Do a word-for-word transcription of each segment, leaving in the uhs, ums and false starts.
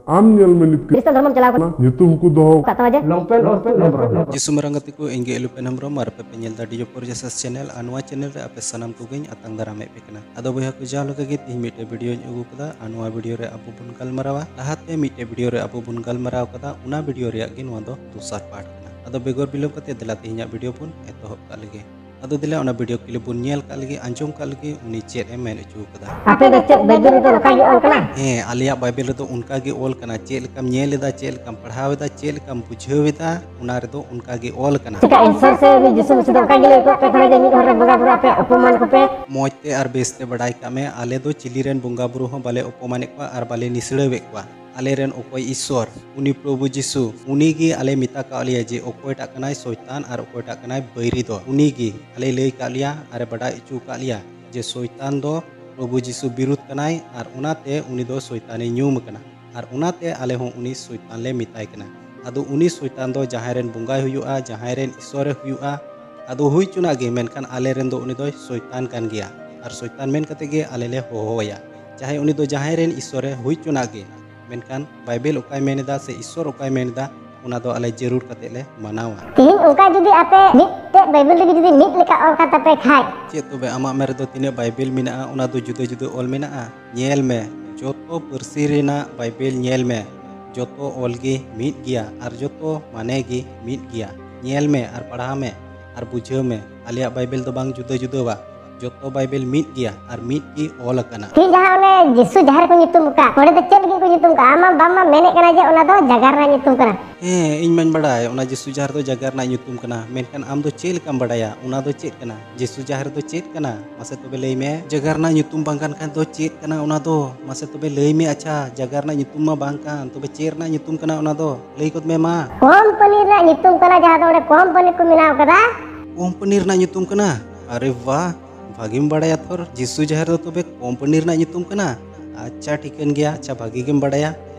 ᱟᱢ ᱧᱮᱞ ᱢᱮ ᱱᱤᱛ ᱠᱷᱨᱤᱥᱴᱟᱱ ᱫᱷᱚᱨᱢᱚᱢ ᱪᱟᱞᱟᱣ ᱠᱟᱱᱟ? ᱧᱩᱛᱩᱢ ᱠᱚ ᱫᱚᱦᱚ ᱠᱟᱜ ᱛᱟᱢᱟ ᱡᱮ ᱞᱚᱝᱯᱮᱱ ᱚᱨᱯᱮᱱ ᱦᱮᱢᱵᱨᱚᱢ᱾ ᱡᱤᱥᱩ ᱢᱟᱨᱟᱝ ᱜᱟᱛᱮ ᱠᱚ, ᱤᱧ ᱜᱮ ᱮᱞᱩᱯᱮᱱ ᱦᱮᱢᱵᱨᱚᱢ ᱟᱨ ᱟᱯᱮ ᱯᱮ ᱧᱮᱞ ᱮᱫᱟ ᱰᱤᱡᱚ ᱯᱚᱨᱡᱟᱥᱟᱥ ᱪᱮᱱᱮᱞ᱾ ᱟᱨ ᱱᱚᱣᱟ ᱪᱮᱱᱮᱞ ᱨᱮ ᱟᱯᱮ ᱥᱟᱱᱟᱢ ᱠᱚᱜᱮᱧ ᱟᱛᱟᱝ ᱫᱟᱨᱟᱢᱮᱫ ᱯᱮ ᱠᱟᱱᱟ᱾ ᱟᱫᱚ ᱵᱚᱭᱦᱟ ᱠᱚ, ᱡᱟᱣ ᱞᱮᱠᱟ ᱜᱮ ᱛᱮᱦᱮᱧ ᱢᱤᱫᱴᱮᱡ ᱵᱷᱤᱰᱤᱭᱳᱧ ᱟᱹᱜᱩ ᱠᱟᱫᱟ᱾ ᱟᱨ ᱱᱚᱣᱟ ᱵᱷᱤᱰᱤᱭᱳ ᱨᱮ ᱟᱵᱚ ᱵᱚᱱ ᱜᱟᱞᱢᱟᱨᱟᱣᱟ, ᱞᱟᱦᱟᱛᱮ ᱢᱤᱫᱴᱮᱡ ᱵᱷᱤᱰᱤᱭᱳ ᱨᱮ ᱟᱵᱚ ᱵᱚᱱ ᱜᱟᱞᱢᱟᱨᱟᱣ ᱠᱟᱫᱟ, ᱚᱱᱟ ᱵᱷᱤᱰᱤᱭᱳ ᱨᱮᱭᱟᱜ ᱜᱮ ᱱᱚᱣᱟ ᱫᱚ ᱫᱚᱥᱟᱨ ᱯᱟᱨᱴ ᱠᱟᱱᱟ᱾ ᱟᱫᱚ ᱵᱮᱜᱚᱨ ᱵᱤᱞᱚᱢ ᱠᱟᱛᱮ ᱫᱮᱞᱟ ᱛᱮᱦᱮᱧᱟᱜ ᱵᱷᱤᱰᱤᱭᱳ ᱵᱚᱱ ᱮᱛᱚᱦᱚᱵ ᱠᱟᱜ ᱞᱮᱜᱮ᱾ ᱟᱫᱚ ᱫᱮᱞᱟ ᱚᱱᱟ ᱵᱷᱤᱰᱤᱭᱳ ᱠᱞᱤᱯ ᱵᱚᱱ ᱧᱮᱞ ᱠᱟᱜ ᱞᱮᱜᱮ, ᱟᱸᱡᱚᱢ ᱠᱟᱜ ᱞᱮᱜᱮ ᱩᱱᱤ ᱪᱮᱫ ᱮ ᱢᱮᱱ ᱦᱚᱪᱚ ᱠᱟᱫᱟ᱾ ᱟᱯᱮ ᱫᱚ ᱪᱮᱫ ᱵᱟᱭᱵᱮᱞ ᱨᱮᱫᱚ ᱱᱚᱝᱠᱟ ᱜᱮ ᱚᱞ ᱠᱟᱱᱟ? ᱦᱮᱸ, ᱟᱞᱮᱭᱟᱜ ᱵᱟᱭᱵᱮᱞ ᱨᱮᱫᱚ ᱚᱱᱠᱟ ᱜᱮ ᱚᱞ ᱠᱟᱱᱟ᱾ ᱪᱮᱫ ᱞᱮᱠᱟᱢ ᱧᱮᱞ ᱮᱫᱟ, ᱪᱮᱫ ᱞᱮᱠᱟᱢ ᱯᱟᱲᱦᱟᱣ ᱮᱫᱟ, ᱪᱮᱫ ᱞᱮᱠᱟᱢ ᱵᱩᱡᱷᱟᱹᱣ ᱮᱫᱟ, ᱚᱱᱟ ᱨᱮᱫᱚ ᱚᱱᱠᱟ ᱜᱮ ᱚᱞ ᱠᱟᱱᱟ᱾ ᱪᱮᱫᱟᱜ ᱤᱥᱚᱨ ᱥᱮ ᱩᱱᱤ ᱡᱤᱥᱩ ᱢᱟᱹᱥᱤ ᱫᱚ ᱚᱱᱠᱟ ᱜᱮ ᱞᱟᱹᱭ ᱠᱚᱜ ᱯᱮ ᱛᱟᱦᱮᱱᱟ ᱡᱮ ᱢᱤᱫ ᱦᱚᱲ ᱨᱮᱱ ᱵᱚᱸᱜᱟ ᱵᱩᱨᱩ ᱟᱯᱮ ᱚᱯᱚᱢᱟᱱ ᱠᱚᱯᱮ? ᱢᱚᱡᱽ ᱛᱮ ᱟᱨ ᱵᱮᱥ ᱛᱮ ᱵᱟᱰᱟᱭ ᱠᱟᱜ ᱢᱮ, ᱟᱞᱮ ᱫᱚ ᱪᱤᱞᱤ ᱨᱮᱱ ᱵᱚᱸᱜᱟ ᱵᱩᱨᱩ ᱦᱚᱸ ᱵᱟᱞᱮ ᱚᱯᱚᱢᱟᱱᱮᱫ ᱠᱚᱣᱟ ᱟᱨ ᱵᱟᱞᱮ ᱱᱤᱥᱲᱟᱹᱣᱮᱫ ᱠᱚᱣᱟ᱾ ᱟᱞᱮ ᱨᱮᱱ ᱚᱠᱚᱭ ᱤᱥᱚᱨ, ᱩᱱᱤ ᱯᱨᱚᱵᱷᱩ ᱡᱤᱥᱩ, ᱩᱱᱤ ᱜᱮ ᱟᱞᱮ ᱢᱮᱛᱟ ᱠᱟᱜ ᱞᱮᱭᱟ ᱡᱮ ᱚᱠᱚᱭᱴᱟᱜ ᱠᱟᱱᱟᱭ ᱥᱚᱭᱛᱟᱱ ᱟᱨ ᱚᱠᱚᱭᱴᱟᱜ ᱠᱟᱱᱟᱭ ᱵᱟᱹᱭᱨᱤ ᱫᱚ᱾ ᱩᱱᱤ ᱜᱮ ᱟᱞᱮ ᱞᱟᱹᱭ ᱠᱟᱜ ᱞᱮᱭᱟ ᱟᱨ ᱮ ᱵᱟᱰᱟᱭ ᱦᱚᱪᱚ ᱠᱟᱜ ᱞᱮᱭᱟ ᱡᱮ ᱥᱚᱭᱛᱟᱱ ᱫᱚ ᱯᱨᱚᱵᱷᱩ ᱡᱤᱥᱩ ᱵᱤᱨᱩᱫᱷ ᱠᱟᱱᱟᱭ ᱟᱨ ᱚᱱᱟᱛᱮ ᱩᱱᱤ ᱫᱚ ᱥᱚᱭᱛᱟᱱᱮ ᱧᱩᱢ ᱠᱟᱱᱟ᱾ ᱟᱨ ᱚᱱᱟᱛᱮ ᱟᱞᱮ ᱦᱚᱸ ᱩᱱᱤ ᱥᱚᱭᱛᱟᱱ ᱞᱮ ᱢᱮᱛᱟᱭ ᱠᱟᱱᱟ᱾ ᱟᱫᱚ ᱩᱱᱤ ᱥᱚᱭᱛᱟᱱ ᱫᱚ ᱡᱟᱦᱟᱸᱭ ᱨᱮᱱ ᱵᱚᱸᱜᱟᱭ ᱦᱩᱭᱩᱜᱼᱟ, ᱡᱟᱦᱟᱸᱭ ᱨᱮᱱ ᱤᱥᱚᱨᱮ ᱦᱩᱭᱩᱜᱼᱟ, ᱟᱫᱚ ᱦᱩᱭ ᱦᱚᱪᱚᱱᱟᱜ ᱜᱮ, ᱢᱮᱱᱠᱷᱟᱱ ᱟᱞᱮ ᱨᱮᱱ ᱫᱚ ᱩᱱᱤ ᱫᱚᱭ ᱥᱚᱭᱛᱟᱱ ᱠᱟᱱ ᱜᱮᱭᱟ᱾ ᱟᱨ ᱥᱚᱭᱛᱟᱱ ᱢᱮᱱ ᱠᱟᱛᱮ ᱜᱮ ᱟᱞᱮ ᱞᱮ ᱦᱚᱦᱚᱣᱟᱭᱟ᱾ ᱪᱟᱦᱮ ᱩᱱᱤ ᱫᱚ ᱡᱟᱦᱟᱸᱭ ᱨᱮᱱ ᱤᱥᱚᱨᱮ ᱦᱩᱭ ᱦᱚᱪᱚᱱᱟᱜ ᱜᱮ, ᱢᱮᱱᱠᱷᱟᱱ ᱵᱟᱭᱵᱮᱞ ᱚᱠᱟᱭ ᱢᱮᱱ ᱮᱫᱟ ᱥᱮ ᱤᱥᱚᱨ ᱚᱠᱟᱭ ᱢᱮᱱ ᱮᱫᱟ, ᱚᱱᱟ ᱫᱚ ᱟᱞᱮ ᱡᱟᱹᱨᱩᱲ ᱠᱟᱛᱮ ᱞᱮ ᱢᱟᱱᱟᱣᱟ᱾ ᱛᱮᱦᱮᱧ ᱚᱱᱠᱟ ᱡᱩᱫᱤ ᱟᱯᱮ ᱢᱤᱫᱴᱮᱡ ᱵᱟᱭᱵᱮᱞ ᱨᱮᱜᱮ ᱡᱩᱫᱤ ᱢᱤᱫ ᱞᱮᱠᱟ ᱚᱞ ᱠᱟᱱ ᱛᱟᱯᱮ ᱠᱷᱟᱡ᱾ ᱪᱮᱫ ᱛᱚᱵᱮ ᱟᱢᱟᱜ ᱢᱮᱫ ᱨᱮᱫᱚ ᱛᱤᱱᱟᱹᱜ ᱵᱟᱭᱵᱮᱞ ᱢᱮᱱᱟᱜᱼᱟ, ᱚᱱᱟ ᱫᱚ ᱡᱩᱫᱟᱹ ᱡᱩᱫᱟᱹ ᱚᱞ ᱢᱮᱱᱟᱜᱼᱟ? ᱧᱮᱞ ᱢᱮ, ᱡᱚᱛᱚ ᱯᱟᱹᱨᱥᱤ ᱨᱮᱱᱟᱜ ᱵᱟᱭᱵᱮᱞ ᱧᱮᱞ ᱢᱮ᱾ ᱡᱚᱛᱚ ᱚᱞ ᱜᱮ ᱢᱤᱫ ᱜᱮᱭᱟ ᱟᱨ ᱡᱚᱛᱚ ᱢᱟᱱᱮ ᱜᱮ ᱢᱤᱫ ᱜᱮᱭᱟ᱾ ᱧᱮᱞ ᱢᱮ ᱟᱨ ᱯᱟᱲᱦᱟᱣ ᱢᱮ ᱟᱨ ᱵᱩᱡᱷᱟᱹᱣ ᱢᱮ, ᱟᱞᱮᱭᱟᱜ ᱵᱟᱭᱵᱮᱞ ᱫᱚ ᱵᱟᱝ ᱡᱩᱫᱟᱹ ᱡᱩᱫᱟᱹᱣᱟ᱾ ᱡᱚᱛᱚ ᱵᱟᱭᱵᱮᱞ ᱢᱤᱫ ᱜᱮᱭᱟ ᱟᱨ ᱢᱤᱫ ᱜᱮ ᱚᱞ ᱟᱠᱟᱱᱟ᱾ ᱛᱮᱦᱮᱧ ᱡᱟᱦᱟᱸ ᱚᱱᱮ ᱡᱤᱥᱩ ᱡᱟᱦᱮᱨ ᱠᱚ ᱧᱩᱛᱩᱢ ᱟᱠᱟᱫ, ᱚᱸᱰᱮ ᱫᱚ ᱪᱮᱫ ᱞᱟᱹᱜᱤᱫ ᱠᱚ ᱧᱩᱛᱩᱢ ᱟᱠᱟᱫ? ᱟᱢ ᱢᱟ ᱵᱟᱢ ᱢᱟ ᱢᱮᱱᱮᱫ ᱠᱟᱱᱟ ᱡᱮ ᱚᱱᱟ ᱫᱚ ᱡᱟᱭᱜᱟ ᱨᱮᱱᱟᱜ ᱧᱩᱛᱩᱢ ᱠᱟᱱᱟ᱾ ᱦᱮᱸ, ᱤᱧ ᱢᱟᱧ ᱵᱟᱲᱟᱭ, ᱚᱱᱟ ᱡᱤᱥᱩ ᱡᱟᱦᱮᱨ ᱫᱚ ᱡᱟᱭᱜᱟ ᱨᱮᱱᱟᱜ ᱧᱩᱛᱩᱢ ᱠᱟᱱᱟ, ᱢᱮᱱᱠᱷᱟᱱ ᱟᱢ ᱫᱚ ᱪᱮᱫ ᱞᱮᱠᱟᱢ ᱵᱟᱲᱟᱭᱟ ᱚᱱᱟ ᱫᱚ ᱪᱮᱫ ᱠᱟᱱᱟ? ᱡᱤᱥᱩ ᱡᱟᱦᱮᱨ ᱫᱚ ᱪᱮᱫ ᱠᱟᱱᱟ? ᱢᱟᱥᱮ ᱛᱚᱵᱮ ᱞᱟᱹᱭ ᱢᱮ᱾ ᱡᱟᱭᱜᱟ ᱨᱮᱱᱟᱜ ᱧᱩᱛᱩᱢ ᱵᱟᱝ ᱠᱟᱱ ᱠᱷᱟᱱ ᱫᱚ ᱪᱮᱫ ᱠᱟᱱᱟ ᱚᱱᱟ ᱫᱚ? ᱢᱟᱥᱮ ᱛᱚᱵᱮ ᱞᱟᱹᱭ ᱢᱮ᱾ ᱟᱪᱪᱷᱟ, ᱡᱟᱭᱜᱟ ᱨᱮᱱᱟᱜ ᱧᱩᱛᱩᱢ ᱢᱟ ᱵᱟᱝ ᱠᱟᱱ, ᱛᱚᱵᱮ ᱪᱮᱫ ᱨᱮᱱᱟᱜ ᱧᱩᱛᱩᱢ ᱠᱟᱱᱟ ᱚᱱᱟ ᱫᱚ? ᱞᱟᱹᱭ ᱜᱚᱫ ᱢᱮ ᱢᱟ᱾ ᱠᱳᱢᱯᱟᱱᱤ ᱨᱮᱱᱟᱜ ᱧᱩᱛᱩᱢ ᱠᱟᱱᱟ, ᱡᱟᱦᱟᱸ ᱫᱚ ᱚᱸᱰᱮ ᱠᱳᱢᱯᱟᱱᱤ ᱠᱚ ᱵᱮᱱᱟᱣ ᱠᱟᱫᱟ᱾ ᱠᱳᱢᱯᱟᱱᱤ ᱨᱮᱱᱟᱜ ᱧᱩᱛᱩᱢ ᱠᱟᱱᱟ? ᱟᱨᱮ ᱵᱟᱦ, ᱵᱷᱟᱜᱤᱢ ᱵᱟᱲᱟᱭᱟ ᱛᱷᱚᱨ᱾ ᱡᱤᱥᱩ ᱡᱟᱦᱮᱨ ᱫᱚ ᱛᱚᱵᱮ ᱠᱳᱢᱯᱟᱱᱤ ᱨᱮᱱᱟᱜ ᱧᱩᱛᱩᱢ ᱠᱟᱱᱟ? ᱟᱪᱪᱷᱟ, ᱴᱷᱤᱠᱟᱹᱱ ᱜᱮᱭᱟ᱾ ᱟᱪᱪᱷᱟ, ᱵᱷᱟᱜᱤ ᱜᱮᱢ ᱵᱟᱲᱟᱭᱟ᱾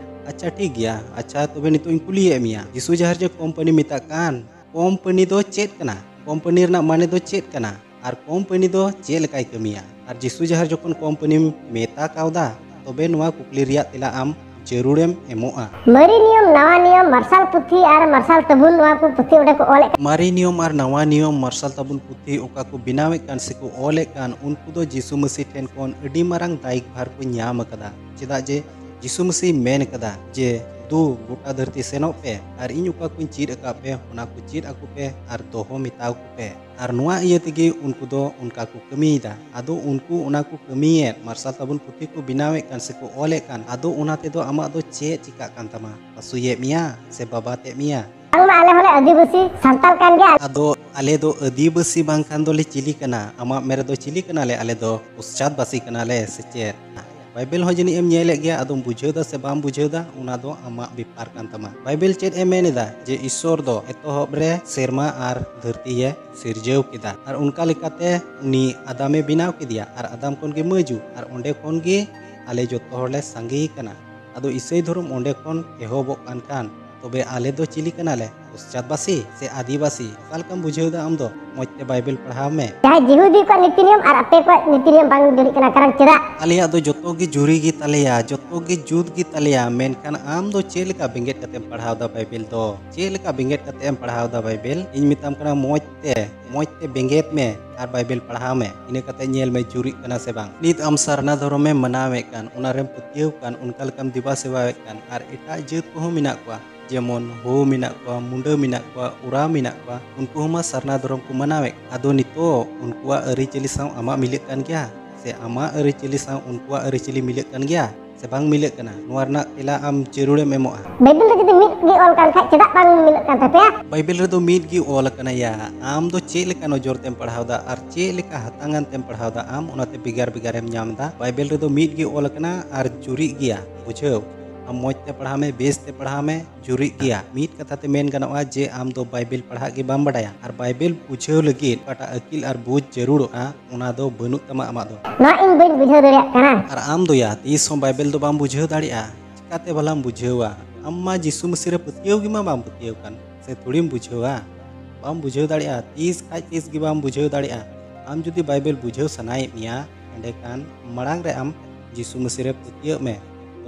ᱟᱪᱪᱷᱟ, ᱴᱷᱤᱠ ᱜᱮᱭᱟ᱾ ᱟᱪᱪᱷᱟ, ᱛᱚᱵᱮ ᱱᱤᱛᱚᱜ ᱤᱧ ᱠᱩᱞᱤᱭᱮᱫ ᱢᱮᱭᱟ, ᱡᱤᱥᱩ ᱡᱟᱦᱮᱨ ᱡᱮ ᱠᱳᱢᱯᱟᱱᱤ ᱢᱮᱛᱟᱜ ᱠᱟᱱ, ᱠᱳᱢᱯᱟᱱᱤ ᱫᱚ ᱪᱮᱫ ᱠᱟᱱᱟ? ᱠᱳᱢᱯᱟᱱᱤ ᱨᱮᱱᱟᱜ ᱢᱟᱱᱮ ᱫᱚ ᱪᱮᱫ ᱠᱟᱱᱟ? ᱟᱨ ᱠᱳᱢᱯᱟᱱᱤ ᱫᱚ ᱪᱮᱫ ᱞᱮᱠᱟᱭ ᱠᱟᱹᱢᱤᱭᱟ? ᱟᱨ ᱡᱤᱥᱩ ᱡᱟᱦᱮᱨ ᱡᱚᱠᱷᱚᱱ ᱠᱳᱢᱯᱟᱱᱤᱢ ᱢᱮᱛᱟ ᱠᱟᱣᱫᱟ, ᱛᱚᱵᱮ ᱱᱚᱣᱟ ᱠᱩᱠᱞᱤ ᱨᱮᱭᱟᱜ ᱛᱮᱞᱟ ᱟᱢ ᱡᱟᱹᱨᱩᱲᱮᱢ ᱮᱢᱚᱜᱼᱟ᱾ ᱢᱟᱨᱮ ᱱᱤᱭᱚᱢ, ᱱᱟᱣᱟ ᱱᱤᱭᱚᱢ, ᱢᱟᱨᱥᱟᱞ ᱯᱩᱛᱷᱤ ᱟᱨ ᱢᱟᱨᱥᱟᱞ ᱛᱟᱵᱚᱱ, ᱱᱚᱣᱟ ᱠᱚ ᱯᱩᱛᱷᱤ ᱚᱸᱰᱮ ᱠᱚ ᱚᱞᱮᱫ ᱠᱟᱱ᱾ ᱢᱟᱨᱮ ᱱᱤᱭᱚᱢ ᱟᱨ ᱱᱟᱣᱟ ᱱᱤᱭᱚᱢ, ᱢᱟᱨᱥᱟᱞ ᱛᱟᱵᱚᱱ ᱯᱩᱛᱷᱤ ᱚᱠᱟ ᱠᱚ ᱵᱮᱱᱟᱣᱮᱫ ᱠᱟᱱ ᱥᱮᱠᱚ ᱚᱞᱮᱫ ᱠᱟᱱ, ᱩᱱᱠᱩ ᱫᱚ ᱡᱤᱥᱩ ᱢᱟᱹᱥᱤ ᱴᱷᱮᱱ ᱠᱷᱚᱱ ᱟᱹᱰᱤ ᱢᱟᱨᱟᱝ ᱫᱟᱭᱤᱠᱵᱷᱟᱨ ᱠᱚ ᱧᱟᱢ ᱟᱠᱟᱫᱟ᱾ ᱪᱮᱫᱟᱜ ᱡᱮ ᱡᱤᱥᱩ ᱢᱟᱹᱥᱤ ᱢᱮᱱ ᱟᱠᱟᱫᱟ ᱡᱮ, "ᱫᱩ, ᱜᱚᱴᱟ ᱫᱷᱟᱹᱨᱛᱤ ᱥᱮᱱᱚᱜ ᱯᱮ ᱟᱨ ᱤᱧ ᱚᱠᱟ ᱠᱚᱧ ᱪᱮᱫ ᱟᱠᱟᱫ ᱯᱮ, ᱚᱱᱟ ᱠᱚ ᱪᱮᱫ ᱟᱠᱚ ᱯᱮ ᱟᱨ ᱫᱚᱦᱚ ᱢᱮᱛᱟᱣ ᱠᱚ ᱯᱮ᱾" ᱟᱨ ᱱᱚᱣᱟ ᱤᱭᱟᱹ ᱛᱮᱜᱮ ᱩᱱᱠᱩ ᱫᱚ ᱚᱱᱠᱟ ᱠᱚ ᱠᱟᱹᱢᱤᱭᱮᱫᱟ᱾ ᱟᱫᱚ ᱩᱱᱠᱩ ᱚᱱᱟ ᱠᱚ ᱠᱟᱹᱢᱤᱭᱮᱫ, ᱢᱟᱨᱥᱟᱞ ᱛᱟᱵᱚᱱ ᱯᱩᱛᱷᱤ ᱠᱚ ᱵᱮᱱᱟᱣᱮᱫ ᱠᱟᱱ ᱥᱮᱠᱚ ᱚᱞᱮᱫ ᱠᱟᱱ, ᱟᱫᱚ ᱚᱱᱟ ᱛᱮᱫᱚ ᱟᱢᱟᱜ ᱫᱚ ᱪᱮᱫ ᱪᱤᱠᱟᱹᱜ ᱠᱟᱱ ᱛᱟᱢᱟ? ᱦᱟᱹᱥᱩᱭᱮᱫ ᱢᱮᱭᱟ ᱥᱮ ᱵᱟᱵᱟᱛᱮᱫ ᱢᱮᱭᱟ? ᱵᱟᱝᱢᱟ ᱟᱞᱮ ᱦᱚᱸᱞᱮ ᱟᱹᱫᱤᱵᱟᱹᱥᱤ ᱥᱟᱱᱛᱟᱲ ᱠᱟᱱ ᱜᱮᱭᱟ᱾ ᱟᱫᱚ ᱟᱞᱮ ᱫᱚ ᱟᱹᱫᱤᱵᱟᱹᱥᱤ ᱵᱟᱝᱠᱷᱟᱱ ᱫᱚᱞᱮ ᱪᱤᱞᱤ ᱠᱟᱱᱟ? ᱟᱢᱟᱜ ᱢᱮᱫ ᱨᱮᱫᱚ ᱪᱤᱞᱤ ᱠᱟᱱᱟᱞᱮ? ᱟᱞᱮ ᱫᱚ ᱯᱚᱥᱪᱟᱛᱵᱟᱥᱤ ᱠᱟᱱᱟᱞᱮ ᱥᱮ ᱪᱮᱫ? ᱵᱟᱭᱵᱮᱞ ᱦᱚᱸ ᱡᱟᱹᱱᱤᱡ ᱮᱢ ᱧᱮᱞᱮᱫ ᱜᱮᱭᱟ, ᱟᱫᱚᱢ ᱵᱩᱡᱷᱟᱹᱣ ᱫᱟ ᱥᱮ ᱵᱟᱢ ᱵᱩᱡᱷᱟᱹᱣ ᱫᱟ, ᱚᱱᱟ ᱫᱚ ᱟᱢᱟᱜ ᱵᱮᱯᱟᱨ ᱠᱟᱱ ᱛᱟᱢᱟ᱾ ᱵᱟᱭᱵᱮᱞ ᱪᱮᱫ ᱮ ᱢᱮᱱ ᱮᱫᱟ? ᱡᱮ ᱤᱥᱥᱚᱨ ᱫᱚ ᱮᱛᱚᱦᱚᱵ ᱨᱮ ᱥᱮᱨᱢᱟ ᱟᱨ ᱫᱷᱟᱹᱨᱛᱤ ᱮ ᱥᱤᱨᱡᱟᱹᱣ ᱠᱮᱫᱟ, ᱟᱨ ᱚᱱᱠᱟ ᱞᱮᱠᱟᱛᱮ ᱩᱱᱤ ᱟᱫᱟᱢᱮ ᱵᱮᱱᱟᱣ ᱠᱮᱫᱮᱭᱟ, ᱟᱨ ᱟᱫᱟᱢ ᱠᱷᱚᱱ ᱜᱮ ᱢᱟᱹᱡᱩ, ᱟᱨ ᱚᱸᱰᱮ ᱠᱷᱚᱱ ᱜᱮ ᱟᱞᱮ ᱡᱚᱛᱚ ᱦᱚᱲ ᱞᱮ ᱥᱟᱸᱜᱮ ᱠᱟᱱᱟ᱾ ᱟᱫᱚ ᱤᱥᱟᱹᱭ ᱫᱷᱚᱨᱚᱢ ᱚᱸᱰᱮ ᱠᱷᱚᱱ ᱮᱦᱚᱵᱚᱜ ᱠᱟᱱ ᱠᱷᱟᱱ, ᱛᱚᱵᱮ ᱟᱞᱮ ᱫᱚ ᱪᱤᱞᱤ ᱠᱟᱱᱟᱞᱮ? ᱯᱚᱥᱪᱟᱛᱵᱟᱥᱤ ᱥᱮ ᱟᱹᱫᱤᱵᱟᱹᱥᱤ? ᱚᱠᱟ ᱞᱮᱠᱟᱢ ᱵᱩᱡᱷᱟᱹᱣ ᱫᱟ ᱟᱢ ᱫᱚ? ᱢᱚᱡᱽ ᱛᱮ ᱵᱟᱭᱵᱮᱞ ᱯᱟᱲᱦᱟᱣ ᱢᱮ᱾ ᱡᱟᱦᱟᱸᱭ ᱡᱤᱦᱩᱫᱤ ᱠᱚᱣᱟᱜ ᱱᱤᱛᱤ ᱱᱤᱭᱚᱢ ᱟᱨ ᱟᱯᱮ ᱠᱚᱣᱟᱜ ᱱᱤᱛᱤ ᱱᱤᱭᱚᱢ ᱵᱟᱝ ᱡᱩᱨᱤᱜ ᱠᱟᱱᱟ, ᱠᱟᱨᱚᱱ ᱪᱮᱫᱟᱜ? ᱟᱞᱮᱭᱟᱜ ᱫᱚ ᱡᱚᱛᱚ ᱜᱮ ᱡᱩᱨᱤ ᱜᱮ ᱛᱟᱞᱮᱭᱟ, ᱡᱚᱛᱚ ᱜᱮ ᱡᱩᱛ ᱜᱮ ᱛᱟᱞᱮᱭᱟ, ᱢᱮᱱᱠᱷᱟᱱ ᱟᱢ ᱫᱚ ᱪᱮᱫ ᱞᱮᱠᱟ ᱵᱮᱸᱜᱮᱫ ᱠᱟᱛᱮᱢ ᱯᱟᱲᱦᱟᱣ ᱫᱟ ᱵᱟᱭᱵᱮᱞ ᱫᱚ? ᱪᱮᱫ ᱞᱮᱠᱟ ᱵᱮᱸᱜᱮᱫ ᱠᱟᱛᱮ ᱮᱢ ᱯᱟᱲᱦᱟᱣ ᱫᱟ ᱵᱟᱭᱵᱮᱞ? ᱤᱧ ᱢᱮᱛᱟᱢ ᱠᱟᱱᱟ, ᱢᱚᱡᱽ ᱛᱮ, ᱢᱚᱡᱽ ᱛᱮ ᱵᱮᱸᱜᱮᱫ ᱢᱮ ᱟᱨ ᱵᱟᱭᱵᱮᱞ ᱯᱟᱲᱦᱟᱣ ᱢᱮ᱾ ᱤᱱᱟᱹ ᱠᱟᱛᱮ ᱧᱮᱞ ᱢᱮ ᱡᱩᱨᱤᱜ ᱠᱟᱱᱟ ᱥᱮ ᱵᱟᱝ᱾ ᱱᱤᱛ ᱟᱢ ᱥᱟᱨᱱᱟ ᱫᱷᱚᱨᱚᱢᱮᱢ ᱢᱟᱱᱟᱣᱮᱫ ᱠᱟᱱ, ᱚᱱᱟ ᱨᱮᱢ ᱯᱟᱹᱛᱭᱟᱹᱣ ᱠᱟᱱ, ᱚᱱᱠᱟ ᱞᱮᱠᱟᱢ ᱫᱮᱵᱟ ᱥᱮᱵᱟᱣᱮᱫ ᱠᱟᱱ, ᱟᱨ ᱮᱴᱟᱜ ᱡᱟᱹᱛ ᱠᱚᱦᱚᱸ ᱢᱮᱱᱟᱜ ᱠᱚᱣᱟ, ᱡᱮᱢᱚᱱ ᱦᱳ ᱢᱮᱱᱟᱜ ᱠᱚᱣᱟ, ᱢᱩᱱᱰᱟᱹ ᱢᱮᱱᱟᱜ ᱠᱚᱣᱟ, ᱳᱨᱟᱣ ᱢᱮᱱᱟᱜ ᱠᱚᱣᱟ, ᱩᱱᱠᱩ ᱦᱚᱸ ᱢᱟ ᱥᱟᱨᱱᱟ ᱫᱷᱚᱨᱚᱢ ᱠᱚ ᱢᱟᱱᱟᱣᱮᱫ ᱠᱟᱱ᱾ ᱟᱫᱚ ᱱᱤᱛᱚᱜ ᱩᱱᱠᱩᱣᱟᱜ ᱟᱹᱨᱤᱪᱟᱹᱞᱤ ᱥᱟᱶ ᱟᱢᱟᱜ ᱢᱤᱞᱟᱹᱜ ᱠᱟᱱ ᱜᱮᱭᱟ? ᱥᱮ ᱟᱢᱟᱜ ᱟᱹᱨᱤᱪᱟᱹᱞᱤ ᱥᱟᱶ ᱩᱱᱠᱩᱣᱟᱜ ᱟᱹᱨᱤᱪᱟᱹᱞᱤ ᱢᱤᱞᱟᱹᱜ ᱠᱟᱱ ᱜᱮᱭᱟ ᱥᱮ ᱵᱟᱝ ᱢᱤᱞᱟᱹᱜ ᱠᱟᱱᱟ? ᱱᱚᱣᱟ ᱨᱮᱱᱟᱜ ᱛᱮᱞᱟ ᱟᱢ ᱡᱟᱹᱨᱩᱲᱮᱢ ᱮᱢᱚᱜᱼᱟ᱾ ᱵᱟᱭᱵᱮᱞ ᱨᱮ ᱡᱩᱫᱤ ᱢᱤᱫ ᱜᱮ ᱚᱞ ᱠᱟᱱ ᱠᱷᱟᱡ, ᱪᱮᱫᱟᱜ ᱵᱟᱝ ᱢᱤᱞᱟᱹᱜ ᱠᱟᱱ ᱛᱟᱯᱮᱭᱟ? ᱵᱟᱭᱵᱮᱞ ᱨᱮᱫᱚ ᱢᱤᱫ ᱜᱮ ᱚᱞ ᱟᱠᱟᱱᱟ ᱭᱟ᱾ ᱟᱢ ᱫᱚ ᱪᱮᱫ ᱞᱮᱠᱟ ᱱᱚᱡᱚᱨ ᱛᱮᱢ ᱯᱟᱲᱦᱟᱣ ᱫᱟ ᱟᱨ ᱪᱮᱫ ᱞᱮᱠᱟ ᱦᱟᱛᱟᱝ ᱟᱱ ᱛᱮᱢ ᱯᱟᱲᱦᱟᱣ ᱫᱟ, ᱟᱢ ᱚᱱᱟᱛᱮ ᱵᱷᱮᱜᱟᱨ ᱵᱷᱮᱜᱟᱨᱮᱢ ᱧᱟᱢ ᱫᱟ᱾ ᱵᱟᱭᱵᱮᱞ ᱨᱮᱫᱚ ᱢᱤᱫ ᱜᱮ ᱚᱞ ᱟᱠᱟᱱᱟ ᱟᱨ ᱡᱩᱨᱤᱜ ᱜᱮᱭᱟ, ᱵᱩᱡᱷᱟᱹᱣ? ᱟᱢ ᱢᱚᱡᱽ ᱛᱮ ᱯᱟᱲᱦᱟᱣ ᱢᱮ, ᱵᱮᱥ ᱛᱮ ᱯᱟᱲᱦᱟᱣ ᱢᱮ, ᱡᱩᱨᱤᱜ ᱜᱮᱭᱟ᱾ ᱢᱤᱫ ᱠᱟᱛᱷᱟ ᱛᱮ ᱢᱮᱱ ᱜᱟᱱᱚᱜᱼᱟ ᱡᱮ ᱟᱢ ᱫᱚ ᱵᱟᱭᱵᱮᱞ ᱯᱟᱲᱦᱟᱜ ᱜᱮ ᱵᱟᱢ ᱵᱟᱰᱟᱭᱟ, ᱟᱨ ᱵᱟᱭᱵᱮᱞ ᱵᱩᱡᱷᱟᱹᱣ ᱞᱟᱹᱜᱤᱫ ᱚᱠᱟᱴᱟᱜ ᱟᱹᱠᱤᱞ ᱟᱨ ᱵᱩᱡᱽ ᱡᱟᱹᱨᱩᱲᱚᱜᱼᱟ, ᱚᱱᱟ ᱫᱚ ᱵᱟᱹᱱᱩᱜ ᱛᱟᱢᱟ ᱟᱢᱟᱜ ᱫᱚ᱾ ᱱᱚᱣᱟ ᱤᱧ ᱵᱟᱹᱧ ᱵᱩᱡᱷᱟᱹᱣ ᱫᱟᱲᱮᱭᱟᱜ ᱠᱟᱱᱟ᱾ ᱟᱨ ᱟᱢ ᱫᱚᱭᱟ ᱛᱤᱥ ᱦᱚᱸ ᱵᱟᱭᱵᱮᱞ ᱫᱚ ᱵᱟᱢ ᱵᱩᱡᱷᱟᱹᱣ ᱫᱟᱲᱮᱭᱟᱜᱼᱟ᱾ ᱪᱤᱠᱟᱛᱮ ᱵᱷᱟᱞᱟᱢ ᱵᱩᱡᱷᱟᱹᱣᱟ? ᱟᱢ ᱢᱟ ᱡᱤᱥᱩ ᱢᱟᱹᱥᱤ ᱨᱮ ᱯᱟᱹᱛᱭᱟᱹᱣ ᱜᱮᱢᱟ ᱵᱟᱢ ᱯᱟᱹᱛᱭᱟᱹᱣ ᱠᱟᱱ, ᱥᱮ ᱛᱷᱚᱲᱤᱢ ᱵᱩᱡᱷᱟᱹᱣᱟ? ᱵᱟᱢ ᱵᱩᱡᱷᱟᱹᱣ ᱫᱟᱲᱮᱭᱟᱜᱼᱟ, ᱛᱤᱥ ᱠᱷᱟᱡ ᱛᱤᱥ ᱜᱮ ᱵᱟᱢ ᱵᱩᱡᱷᱟᱹᱣ ᱫᱟᱲᱮᱭᱟᱜᱼᱟ᱾ ᱟᱢ ᱡᱩᱫᱤ ᱵᱟᱭᱵᱮᱞ ᱵᱩᱡᱷᱟᱹᱣ ᱥᱟᱱᱟᱭᱮᱫ ᱢᱮᱭᱟ, ᱮᱸᱰᱮᱠᱷᱟᱱ ᱢᱟᱲᱟᱝ ᱨᱮ ᱟᱢ ᱡᱤᱥᱩ ᱢᱟᱹᱥᱤ ᱨᱮ ᱯᱟᱹᱛᱭᱟᱹᱜ ᱢᱮ᱾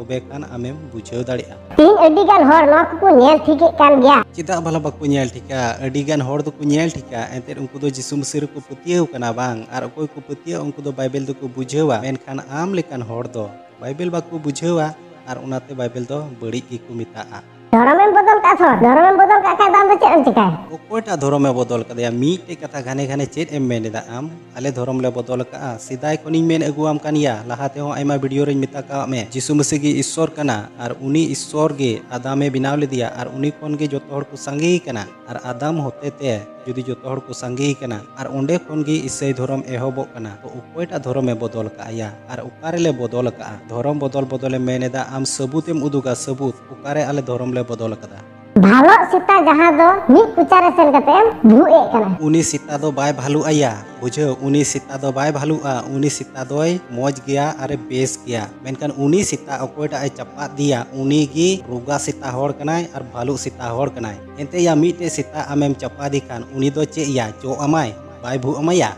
ᱛᱚᱵᱮ ᱠᱷᱟᱱ ᱟᱢᱮᱢ ᱵᱩᱡᱷᱟᱹᱣ ᱫᱟᱲᱮᱭᱟᱜᱼᱟ᱾ ᱛᱮᱦᱮᱧ ᱟᱹᱰᱤ ᱜᱟᱱ ᱦᱚᱲ ᱱᱚᱣᱟ ᱠᱚᱠᱚ ᱧᱮᱞ ᱴᱷᱤᱠᱮᱫ ᱠᱟᱱ ᱜᱮᱭᱟ᱾ ᱪᱮᱫᱟᱜ ᱵᱷᱟᱞᱟ ᱵᱟᱠᱚ ᱧᱮᱞ ᱴᱷᱤᱠᱟ? ᱟᱹᱰᱤ ᱜᱟᱱ ᱦᱚᱲ ᱫᱚᱠᱚ ᱧᱮᱞ ᱴᱷᱤᱠᱟ, ᱮᱱᱛᱮᱫ ᱩᱱᱠᱩ ᱫᱚ ᱡᱤᱥᱩ ᱢᱟᱹᱥᱤ ᱨᱮᱠᱚ ᱯᱟᱹᱛᱭᱟᱹᱣ ᱠᱟᱱᱟ ᱵᱟᱝ? ᱟᱨ ᱚᱠᱚᱭ ᱠᱚ ᱯᱟᱹᱛᱭᱟᱹᱜᱼᱟ, ᱩᱱᱠᱩ ᱫᱚ ᱵᱟᱭᱵᱮᱞ ᱫᱚᱠᱚ ᱵᱩᱡᱷᱟᱹᱣᱟ, ᱢᱮᱱᱠᱷᱟᱱ ᱟᱢ ᱞᱮᱠᱟᱱ ᱦᱚᱲ ᱫᱚ ᱵᱟᱭᱵᱮᱞ ᱵᱟᱠᱚ ᱵᱩᱡᱷᱟᱹᱣᱟ, ᱟᱨ ᱚᱱᱟᱛᱮ ᱵᱟᱭᱵᱮᱞ ᱫᱚ ᱵᱟᱹᱲᱤᱡ ᱜᱮᱠᱚ ᱢᱮᱛᱟᱜᱼᱟ᱾ ᱫᱷᱚᱨᱚᱢᱮᱢ ᱵᱚᱫᱚᱞ ᱠᱟᱜ ᱛᱷᱚ? ᱫᱷᱚᱨᱚᱢᱮᱢ ᱵᱚᱫᱚᱞ ᱠᱟᱜ ᱠᱷᱟᱡ ᱫᱚ ᱟᱢ ᱫᱚ ᱪᱮᱫ ᱮᱢ ᱪᱤᱠᱟᱭᱟ? ᱚᱠᱚᱭᱴᱟᱜ ᱫᱷᱚᱨᱚᱢᱮ ᱵᱚᱫᱚᱞ ᱠᱟᱫᱮᱭᱟ? ᱢᱤᱫᱴᱮᱡ ᱠᱟᱛᱷᱟ ᱜᱷᱟᱱᱮ ᱜᱷᱟᱱᱮ ᱪᱮᱫ ᱮᱢ ᱢᱮᱱ ᱮᱫᱟ ᱟᱢ? ᱟᱞᱮ ᱫᱷᱚᱨᱚᱢ ᱞᱮ ᱵᱚᱫᱚᱞ ᱟᱠᱟᱫᱼᱟ᱾ ᱥᱮᱫᱟᱭ ᱠᱷᱚᱱᱤᱧ ᱢᱮᱱ ᱟᱹᱜᱩᱣᱟᱢ ᱠᱟᱱ ᱜᱮᱭᱟ, ᱞᱟᱦᱟ ᱛᱮᱦᱚᱸ ᱟᱭᱢᱟ ᱵᱷᱤᱰᱤᱭᱳ ᱨᱮᱧ ᱢᱮᱛᱟ ᱠᱟᱣᱟᱜ ᱢᱮ, ᱡᱤᱥᱩ ᱢᱟᱹᱥᱤ ᱜᱮ ᱤᱥᱥᱚᱨ ᱠᱟᱱᱟ, ᱟᱨ ᱩᱱᱤ ᱤᱥᱥᱚᱨ ᱜᱮ ᱟᱫᱟᱢᱮ ᱵᱮᱱᱟᱣ ᱞᱮᱫᱮᱭᱟ, ᱟᱨ ᱩᱱᱤ ᱠᱷᱚᱱ ᱜᱮ ᱡᱚᱛᱚ ᱦᱚᱲ ᱠᱚ ᱥᱟᱸᱜᱮ ᱠᱟᱱᱟ᱾ ᱟᱨ ᱟᱫᱟᱢ ᱦᱚᱛᱮ ᱛᱮ ᱡᱩᱫᱤ ᱡᱚᱛᱚ ᱦᱚᱲ ᱠᱚ ᱥᱟᱸᱜᱮ ᱠᱟᱱᱟ, ᱟᱨ ᱚᱸᱰᱮ ᱠᱷᱚᱱ ᱜᱮ ᱤᱥᱟᱹᱭ ᱫᱷᱚᱨᱚᱢ ᱮᱦᱚᱵᱚᱜ ᱠᱟᱱᱟ, ᱛᱚ ᱚᱠᱚᱭᱴᱟᱜ ᱫᱷᱚᱨᱚᱢᱮ ᱵᱚᱫᱚᱞ ᱟᱠᱟᱫᱼᱟ ᱭᱟ? ᱟᱨ ᱚᱠᱟ ᱨᱮᱞᱮ ᱵᱚᱫᱚᱞ ᱟᱠᱟᱫᱼᱟ? ᱫᱷᱚᱨᱚᱢ ᱵᱚᱫᱚᱞ ᱵᱚᱫᱚᱞᱮᱢ ᱢᱮᱱ ᱮᱫᱟ ᱟᱢ, ᱥᱟᱹᱵᱩᱛᱮᱢ ᱩᱫᱩᱜᱟ, ᱥᱟᱹᱵᱩᱛ ᱚᱠᱟᱨᱮ ᱟᱞᱮ ᱫᱷᱚᱨᱚᱢ ᱞᱮ ᱵᱚᱫᱚᱞ ᱟᱠᱟᱫᱟ? ᱵᱷᱟᱞᱚᱜ ᱥᱮᱛᱟ ᱡᱟᱦᱟᱸ ᱫᱚ ᱢᱤᱫ ᱠᱚᱪᱟ ᱨᱮ ᱥᱮᱱ ᱠᱟᱛᱮ ᱮᱢ ᱵᱷᱩᱜ ᱮᱫ ᱠᱟᱱᱟ᱾ ᱩᱱᱤ ᱥᱮᱛᱟ ᱫᱚ ᱵᱟᱭ ᱵᱷᱟᱞᱩᱜ ᱟᱭᱟ, ᱵᱩᱡᱷᱟᱹᱣ? ᱩᱱᱤ ᱥᱮᱛᱟ ᱫᱚ ᱵᱟᱭ ᱵᱷᱟᱞᱩᱜᱼᱟ, ᱩᱱᱤ ᱥᱮᱛᱟ ᱫᱚᱭ ᱢᱚᱡᱽ ᱜᱮᱭᱟ ᱟᱨᱮ ᱵᱮᱥ ᱜᱮᱭᱟ᱾ ᱢᱮᱱᱠᱷᱟᱱ ᱩᱱᱤ ᱥᱮᱛᱟ ᱚᱠᱚᱭᱴᱟᱜ ᱮ ᱪᱟᱯᱟᱫ ᱫᱮᱭᱟ, ᱩᱱᱤ ᱜᱮ ᱨᱳᱜᱟ ᱥᱮᱛᱟ ᱦᱚᱲ ᱠᱟᱱᱟᱭ ᱟᱨ ᱵᱷᱟᱞᱩᱜ ᱥᱮᱛᱟ ᱦᱚᱲ ᱠᱟᱱᱟᱭ᱾ ᱮᱱᱛᱮ ᱭᱟ, ᱢᱤᱫᱴᱮᱡ ᱥᱮᱛᱟ ᱟᱢᱮᱢ ᱪᱟᱯᱟᱫᱮ ᱠᱷᱟᱱ ᱩᱱᱤ ᱫᱚ ᱪᱮᱫ ᱭᱟ, ᱪᱚᱜ ᱟᱢᱟᱭ? ᱵᱟᱭ ᱵᱷᱩᱜ ᱟᱢᱟᱭᱟ?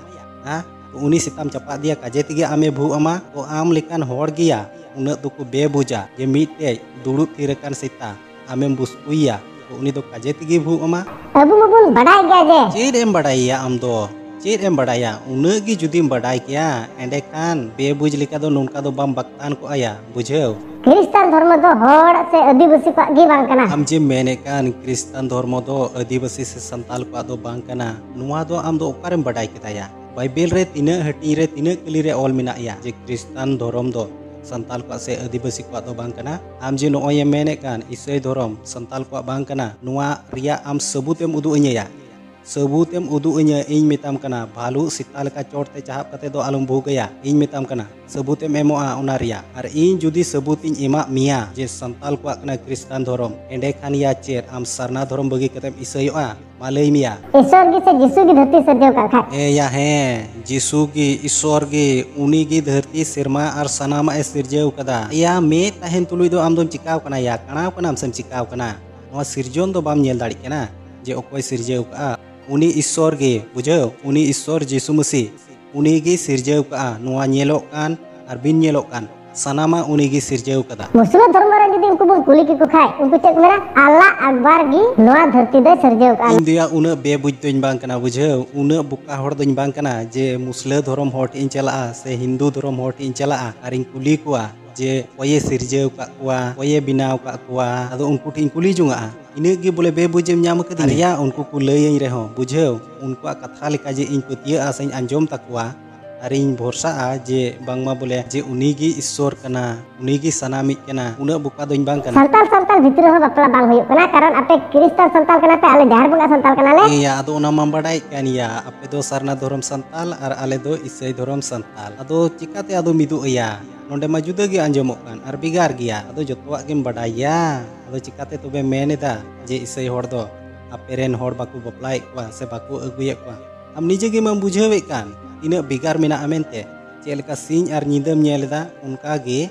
ᱦᱮᱸ? ᱛᱚ ᱩᱱᱤ ᱥᱮᱛᱟᱢ ᱪᱟᱯᱟᱫ ᱫᱮᱭᱟ, ᱠᱟᱡᱮ ᱛᱮᱜᱮ ᱟᱢᱮ ᱵᱷᱩᱜ ᱟᱢᱟ᱾ ᱛᱚ ᱟᱢ ᱞᱮᱠᱟᱱ ᱦᱚᱲ ᱜᱮᱭᱟ ᱩᱱᱟᱹᱜ ᱫᱚᱠᱚ ᱵᱮᱵᱩᱡᱟ ᱡᱮ ᱢᱤᱫᱴᱮᱡ ᱫᱩᱲᱩᱵ ᱛᱷᱤᱨ ᱟᱠᱟᱱ ᱥᱮᱛᱟ ᱟᱢᱮᱢ ᱵᱩᱥᱠᱩᱭᱮᱭᱟ, ᱛᱚ ᱩᱱᱤ ᱫᱚ ᱠᱟᱡᱮ ᱛᱮᱜᱮ ᱵᱷᱩᱜ ᱟᱢᱟ᱾ ᱟᱵᱚ ᱢᱟᱵᱚᱱ ᱵᱟᱰᱟᱭ ᱜᱮᱭᱟ ᱡᱮ ᱪᱮᱫ ᱮᱢ ᱵᱟᱰᱟᱭᱮᱭᱟ ᱟᱢ ᱫᱚ? ᱪᱮᱫ ᱮᱢ ᱵᱟᱰᱟᱭᱟ? ᱩᱱᱟᱹᱜ ᱜᱮ ᱡᱩᱫᱤᱢ ᱵᱟᱰᱟᱭ ᱠᱮᱭᱟ, ᱮᱸᱰᱮᱠᱷᱟᱱ ᱵᱮᱵᱩᱡᱽ ᱞᱮᱠᱟ ᱫᱚ ᱱᱚᱝᱠᱟ ᱫᱚ ᱵᱟᱢ ᱵᱟᱠᱛᱟᱱ ᱠᱚᱜᱼᱟ ᱭᱟ, ᱵᱩᱡᱷᱟᱹᱣ? ᱠᱷᱨᱤᱥᱴᱟᱱ ᱫᱷᱚᱨᱢᱚ ᱫᱚ ᱦᱚᱲ ᱥᱮ ᱟᱹᱫᱤᱵᱟᱹᱥᱤ ᱠᱚᱣᱟᱜ ᱜᱮ ᱵᱟᱝ ᱠᱟᱱᱟ᱾ ᱟᱢ ᱡᱮᱢ ᱢᱮᱱᱮᱫ ᱠᱟᱱ ᱠᱷᱨᱤᱥᱴᱟᱱ ᱫᱷᱚᱨᱢᱚ ᱫᱚ ᱟᱹᱫᱤᱵᱟᱹᱥᱤ ᱥᱮ ᱥᱟᱱᱛᱟᱞ ᱠᱚᱣᱟᱜ ᱫᱚ ᱵᱟᱝ ᱠᱟᱱᱟ, ᱱᱚᱣᱟ ᱫᱚ ᱟᱢ ᱫᱚ ᱚᱠᱟᱨᱮᱢ ᱵᱟᱰᱟᱭ ᱠᱮᱫᱟ ᱭᱟ? ᱵᱟᱭᱵᱮᱞ ᱨᱮ ᱛᱤᱱᱟᱹᱜ ᱦᱟᱹᱴᱤᱧ ᱨᱮ ᱛᱤᱱᱟᱹᱜ ᱠᱟᱹᱞᱤ ᱨᱮ ᱚᱞ ᱢᱮᱱᱟᱜ ᱭᱟ ᱡᱮ ᱠᱷᱨᱤᱥᱴᱟᱱ ᱫᱷᱚᱨᱚᱢ ᱫᱚ ᱥᱟᱱᱛᱟᱞ ᱠᱚᱣᱟᱜ ᱥᱮ ᱟᱹᱫᱤᱵᱟᱹᱥᱤ ᱠᱚᱣᱟᱜ ᱫᱚ ᱵᱟᱝ ᱠᱟᱱᱟ? ᱟᱢ ᱡᱮ ᱱᱚᱜᱼᱚᱭ ᱮᱢ ᱢᱮᱱᱮᱫ ᱠᱟᱱ ᱤᱥᱟᱹᱭ ᱫᱷᱚᱨᱚᱢ ᱥᱟᱱᱛᱟᱞ ᱠᱚᱣᱟᱜ ᱵᱟᱝ ᱠᱟᱱᱟ, ᱱᱚᱣᱟ ᱨᱮᱭᱟᱜ ᱟᱢ ᱥᱟᱹᱵᱩᱛ ᱮᱢ ᱩᱫᱩᱜ ᱟᱹᱧᱟᱹᱭᱟ? ᱥᱟᱹᱵᱩᱛ ᱮᱢ ᱩᱫᱩᱜ ᱟᱹᱧᱟᱹ, ᱤᱧ ᱢᱮᱛᱟᱢ ᱠᱟᱱᱟ, ᱵᱷᱟᱞᱩ ᱥᱮᱛᱟ ᱞᱮᱠᱟ ᱪᱚᱴ ᱛᱮ ᱪᱟᱦᱟᱵ ᱠᱟᱛᱮ ᱫᱚ ᱟᱞᱚᱢ ᱵᱷᱩᱜᱟᱹᱭᱟ᱾ ᱤᱧ ᱢᱮᱛᱟᱢ ᱠᱟᱱᱟ, ᱥᱟᱹᱵᱩᱛ ᱮᱢ ᱮᱢᱚᱜᱼᱟ ᱚᱱᱟ ᱨᱮᱭᱟᱜ᱾ ᱟᱨ ᱤᱧ ᱡᱩᱫᱤ ᱥᱟᱹᱵᱩᱛ ᱤᱧ ᱮᱢᱟᱜ ᱢᱮᱭᱟ ᱡᱮ ᱥᱟᱱᱛᱟᱞ ᱠᱚᱣᱟᱜ ᱠᱟᱱᱟ ᱠᱷᱨᱤᱥᱴᱟᱱ ᱫᱷᱚᱨᱚᱢ, ᱮᱸᱰᱮᱠᱷᱟᱱ ᱭᱟ ᱪᱮᱫ ᱟᱢ ᱥᱟᱨᱱᱟ ᱫᱷᱚᱨᱚᱢ ᱵᱟᱹᱜᱤ ᱠᱟᱛᱮᱢ ᱤᱥᱟᱹᱭᱚᱜᱼᱟ? ᱢᱟ ᱞᱟᱹᱭ ᱢᱮᱭᱟ᱾ ᱤᱥᱚᱨ ᱜᱮ ᱥᱮ ᱡᱤᱥᱩ ᱜᱮ ᱫᱷᱟᱹᱨᱛᱤ ᱥᱤᱨᱡᱟᱹᱣ ᱠᱟᱜ ᱠᱷᱟᱡ? ᱮ ᱭᱟ, ᱦᱮᱸ, ᱡᱤᱥᱩ ᱜᱮ, ᱤᱥᱚᱨ ᱜᱮ, ᱩᱱᱤ ᱜᱮ ᱫᱷᱟᱹᱨᱛᱤ, ᱥᱮᱨᱢᱟ ᱟᱨ ᱥᱟᱱᱟᱢᱟᱜ ᱮ ᱥᱤᱨᱡᱟᱹᱣ ᱠᱟᱫᱟ᱾ ᱮᱭᱟ, ᱢᱮᱫ ᱛᱟᱦᱮᱱ ᱛᱩᱞᱩᱡ ᱫᱚ ᱟᱢ ᱫᱚᱢ ᱪᱤᱠᱟᱣ ᱠᱟᱱᱟ ᱭᱟ? ᱠᱟᱬᱟᱣ ᱠᱟᱱᱟᱢ ᱥᱮᱢ ᱪᱤᱠᱟᱣ ᱠᱟᱱᱟ? ᱱᱚᱣᱟ ᱥᱤᱨᱡᱚᱱ ᱫᱚ ᱵᱟᱢ ᱧᱮᱞ ᱫᱟᱲᱮᱜ ᱠᱟᱱᱟ ᱡᱮ ᱚᱠᱚᱭ ᱥᱤᱨᱡᱟᱹᱣ ᱠᱟᱜᱼᱟ? ᱩᱱᱤ ᱤᱥᱚᱨ ᱜᱮ, ᱵᱩᱡᱷᱟᱹᱣ? ᱩᱱᱤ ᱤᱥᱚᱨ ᱡᱤᱥᱩ ᱢᱟᱹᱥᱤ, ᱩᱱᱤ ᱜᱮ ᱥᱤᱨᱡᱟᱹᱣ ᱠᱟᱜᱼᱟ ᱱᱚᱣᱟ ᱧᱮᱞᱚᱜ ᱠᱟᱱ ᱟᱨ ᱵᱤᱱ ᱧᱮᱞᱚᱜ ᱠᱟᱱ᱾ ᱥᱟᱱᱟᱢᱟᱜ ᱩᱱᱤ ᱜᱮ ᱥᱤᱨᱡᱟᱹᱣ ᱠᱟᱫᱟ᱾ ᱢᱩᱥᱞᱟᱹ ᱫᱷᱚᱨᱢᱚ ᱨᱮ ᱡᱩᱫᱤ ᱩᱱᱠᱩ ᱵᱚᱱ ᱠᱩᱞᱤ ᱠᱮᱠᱚ ᱠᱷᱟᱡ, ᱩᱱᱠᱩ ᱪᱮᱫ ᱠᱚ ᱢᱮᱱᱟ? ᱟᱞᱞᱟ ᱟᱠᱵᱟᱨ ᱜᱮ ᱱᱚᱣᱟ ᱫᱷᱟᱹᱨᱛᱤ ᱫᱚᱭ ᱥᱤᱨᱡᱟᱹᱣ ᱠᱟᱜᱼᱟ᱾ ᱤᱧ ᱫᱚᱭᱟ ᱩᱱᱟᱹᱜ ᱵᱮᱵᱩᱡᱽ ᱫᱚᱧ ᱵᱟᱝ ᱠᱟᱱᱟ, ᱵᱩᱡᱷᱟᱹᱣ? ᱩᱱᱟᱹᱜ ᱵᱚᱠᱟ ᱦᱚᱲ ᱫᱚᱧ ᱵᱟᱝ ᱠᱟᱱᱟ ᱡᱮ ᱢᱩᱥᱞᱟᱹ ᱫᱷᱚᱨᱚᱢ ᱦᱚᱲ ᱴᱷᱮᱱ ᱤᱧ ᱪᱟᱞᱟᱜᱼᱟ ᱥᱮ ᱦᱤᱱᱫᱩ ᱫᱷᱚᱨᱚᱢ ᱦᱚᱲ ᱴᱷᱮᱱ ᱤᱧ ᱪᱟᱞᱟᱜᱼᱟ ᱟᱨᱤᱧ ᱠᱩᱞᱤ ᱠᱚᱣᱟ ᱡᱮ ᱚᱠᱚᱭᱮ ᱥᱤᱨᱡᱟᱹᱣ ᱠᱟᱜ ᱠᱚᱣᱟ, ᱚᱠᱚᱭᱮ ᱵᱮᱱᱟᱣ ᱠᱟᱜ ᱠᱚᱣᱟ᱾ ᱟᱫᱚ ᱩᱱᱠᱩ ᱴᱷᱮᱱ ᱤᱧ ᱠᱩᱞᱤ ᱡᱚᱝᱟᱜᱼᱟ, ᱤᱱᱟᱹᱜ ᱜᱮ ᱵᱚᱞᱮ ᱵᱮᱵᱩᱡᱽ ᱮᱢ ᱧᱟᱢ ᱠᱟᱫᱤᱧᱟ᱾ ᱟᱨ ᱭᱟ, ᱩᱱᱠᱩ ᱠᱚ ᱞᱟᱹᱭᱟᱹᱧ ᱨᱮᱦᱚᱸ, ᱵᱩᱡᱷᱟᱹᱣ, ᱩᱱᱠᱩᱣᱟᱜ ᱠᱟᱛᱷᱟ ᱞᱮᱠᱟ ᱡᱮ ᱤᱧ ᱯᱟᱹᱛᱭᱟᱹᱜᱼᱟ ᱥᱮᱧ ᱟᱸᱡᱚᱢ ᱛᱟᱠᱚᱣᱟ, ᱟᱨᱤᱧ ᱵᱷᱚᱨᱥᱟᱜᱼᱟ ᱡᱮ ᱵᱟᱝᱢᱟ ᱵᱚᱞᱮ ᱡᱮ ᱩᱱᱤ ᱜᱮ ᱤᱥᱥᱚᱨ ᱠᱟᱱᱟ, ᱩᱱᱤ ᱜᱮ ᱥᱟᱱᱟᱢᱤᱡ ᱠᱟᱱᱟ, ᱩᱱᱟᱹᱜ ᱵᱚᱠᱟ ᱫᱚᱧ ᱵᱟᱝ ᱠᱟᱱᱟ᱾ ᱥᱟᱱᱛᱟᱲ ᱥᱟᱱᱛᱟᱲ ᱵᱷᱤᱛᱨᱤ ᱨᱮᱦᱚᱸ ᱵᱟᱯᱞᱟ ᱵᱟᱝ ᱦᱩᱭᱩᱜ ᱠᱟᱱᱟ, ᱠᱟᱨᱚᱱ ᱟᱯᱮ ᱠᱷᱨᱤᱥᱴᱟᱱ ᱥᱟᱱᱛᱟᱲ ᱠᱟᱱᱟ ᱯᱮ, ᱟᱞᱮ ᱡᱟᱦᱮᱨ ᱵᱚᱸᱜᱟ ᱥᱟᱱᱛᱟᱲ ᱠᱟᱱᱟᱞᱮ᱾ ᱦᱮᱸᱭᱟ, ᱟᱫᱚ ᱚᱱᱟ ᱢᱟᱢ ᱵᱟᱰᱟᱭᱮᱫ ᱠᱟᱱ ᱭᱟ, ᱟᱯᱮ ᱫᱚ ᱥᱟᱨᱱᱟ ᱫᱷᱚᱨᱚᱢ ᱥᱟᱱᱛᱟᱞ ᱟᱨ ᱟᱞᱮ ᱫᱚ ᱤᱥᱟᱹᱭ ᱫᱷᱚᱨᱚᱢ ᱥᱟᱱᱛᱟᱞ᱾ ᱟᱫᱚ ᱪᱤᱠᱟᱛᱮ ᱟᱫᱚ ᱢᱤᱫᱚᱜ ᱟᱭᱟ? ᱱᱚᱰᱮ ᱢᱟ ᱡᱩᱫᱟᱹ ᱜᱮ ᱟᱸᱡᱚᱢᱚᱜ ᱠᱟᱱ ᱟᱨ ᱵᱷᱮᱜᱟᱨ ᱜᱮᱭᱟ᱾ ᱟᱫᱚ ᱡᱚᱛᱚᱣᱟᱜ ᱜᱮᱢ ᱵᱟᱰᱟᱭ ᱜᱮᱭᱟ, ᱟᱫᱚ ᱪᱤᱠᱟᱛᱮ ᱛᱚᱵᱮ ᱢᱮᱱ ᱮᱫᱟ ᱡᱮ ᱤᱥᱟᱹᱭ ᱦᱚᱲ ᱫᱚ ᱟᱯᱮ ᱨᱮᱱ ᱦᱚᱲ ᱵᱟᱠᱚ ᱵᱟᱯᱞᱟᱭᱮᱫ ᱠᱚᱣᱟ ᱥᱮ ᱵᱟᱠᱚ ᱟᱹᱜᱩᱭᱮᱫ ᱠᱚᱣᱟ? ᱟᱢ ᱱᱤᱡᱮ ᱜᱮ ᱢᱟᱢ ᱵᱩᱡᱷᱟᱹᱣᱮᱫ ᱠᱟᱱ ᱛᱤᱱᱟᱹᱜ ᱵᱷᱮᱜᱟᱨ ᱢᱮᱱᱟᱜᱼᱟ ᱢᱮᱱᱛᱮ᱾ ᱪᱮᱫ ᱞᱮᱠᱟ ᱥᱤᱧ ᱟᱨ ᱧᱤᱫᱟᱹᱢ ᱧᱮᱞ ᱮᱫᱟ, ᱚᱱᱠᱟ ᱜᱮ